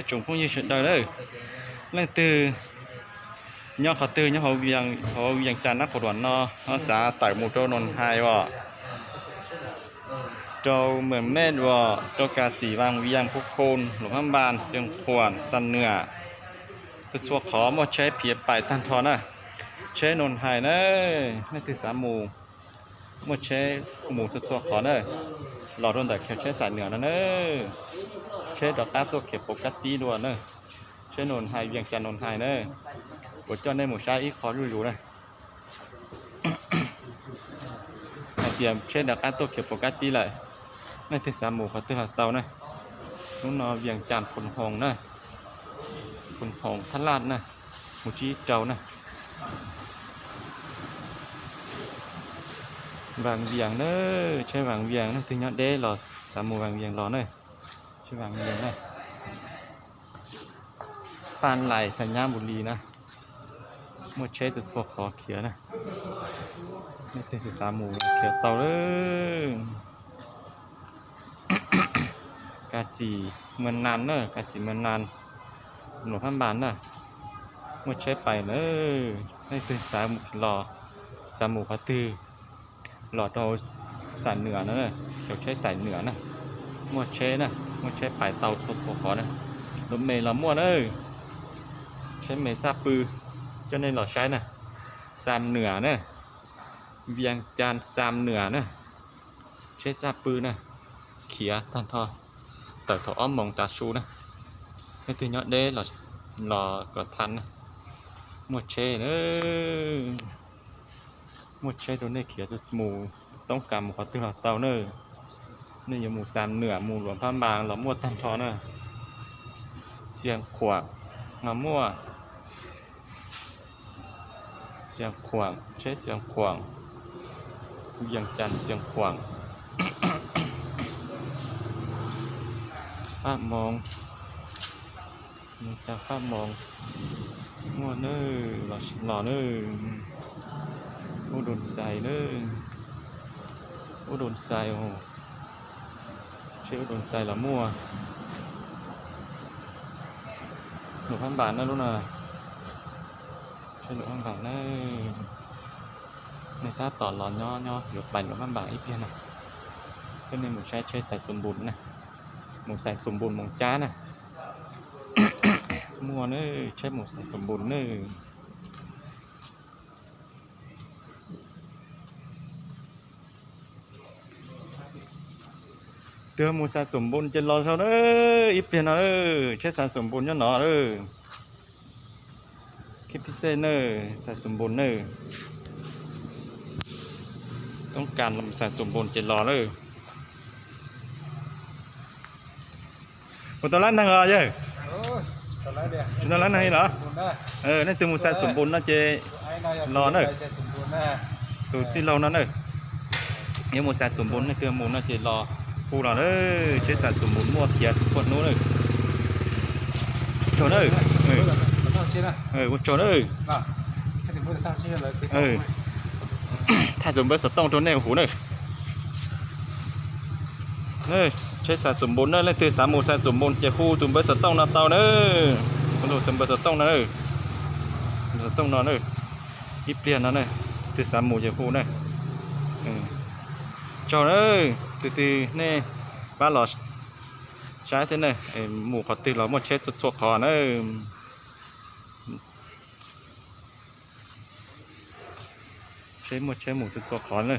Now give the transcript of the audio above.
Tsoom phooj ywg sawv daws na, leej twg nyob qhov twg nyob hauv Vias Cas nab qhuas duam no, xav tawm mus rau Noos Hais os, rau Mees Mej os, rau Kas Xim, Vaas Vias, Phu Khoo, Luam Phab Npas, Xias Khuam, Xam Nuam, txhua txhua qhov muaj tsheb khiav pais tag nrho na. Tsheb Noos Hais na, leej twg xav mus, muaj tsheb mus txhua txhua qhov na. Los rau ntawm khiav tsheb Xam Nuam no na, tsheb rov qab tuaj khiav Pov Kab Tib dua na. Tsheb Noos Hais, Vias Cas Noos Hais na, kuv coj nej mus saib ib qho zuj zus na. Hais tias tsheb rov qab tuaj khiav Pov Kab Tib lawm, leej twg xav mus qhov twg los tau na. Hnub no Vias Cas, Phoos Hoos na, Phoos Hoos, Thab Laj na, mus tsib rau na. Vaas Vias na, tsheb Vaas Vias, leej twg nyob deb los xav mus Vaas Vias los na. Tsheb Vaas Vias na, Paj Lais, Xais Nyab Npus Lis na, muaj tsheb txhua txhua qhov khiav na. Leej twg xav mus khiav tau lawm. Kas Xim, Mws Nas na, Kas Xim, Mws Nas, Luam Phab Npas na, muaj tsheb pais na. Leej twg xav los, xav mus qhov twg los rau Xam Nuam na, khiav tsheb Xam Nuam na, muaj tsheb na, muaj tsheb pais tau txhua txhua qhov na. Lub me los muaj na, tsheb me txaj pw, coj nej los saib na. Xam Nuam na, Vias Cas Xam Nuam na, tsheb txaj pw na, khiav tag nrho, tawm thaum ob moos tav su na. Leej twg nyob deb los kom thaj na, muaj tsheb na, muaj tsheb rau nej khiav mus, toob kas mus qhov twg los tau na. Nej yuav mus Xam Nuam, mus Luam Phab Npas los muaj tag nrho na. Xias Khuam los muaj, Xias Khuam, tsheb Xias Khuam, Vias Cas Xias Khuam, Phab Moos, Vias Cas Phab Moos, muaj na, los los na. Ub Doos Xais na, Ub Doos Xais, tsheb Ub Doos Xais los muaj. Luam Phab Npas na lub no, tsheb Luam Phab Npas na. Nej tab tom los nyob nyob yuav pais Luam Phab Npas ib pliag na, coj nej mus saib tsheb Xais Xus Npus na, mus Xais Xus Npus Moos Cab na. Muaj na, tsheb mus Xais Xus Npus na. Twg mus Xais Xus Npus ces los sau na, ib pliag no, tsheb Xais Xus Npus nyob no. Khib pib xej na, Xais Xus Npus na. Toob kas los Xais Xus Npus ces los na. Mus tau lab neeg os yawg? Tsis tau lab neeg li los? Nej twg mus Xais Xus Npus no ces los na. Tus tij laug no na, yuav mus Xais Xus Npus, nej twg mus no ces los hu los na. Tsheb Xais Xus Npus muaj khiav txhua hnub na. Tsaug na. Ua tsaug na. Thaij tus npawb xov tooj rau nej hu na. Tsheb Xais Xus Npus na, leej twg xav mus Xais Xus Npus ces hu tus npawb xov tooj no tau na. Hu tus npawb xov tooj no, xov tooj no na. Ib pliag no na, leej twg xav mus ces hu na. Tsaug na, tus twg nej pab los saib thiab na, mus qhov twg los muaj tsheb txhua txhua qhov na. Tsheb muaj tsheb mus txhua txhua qhov na.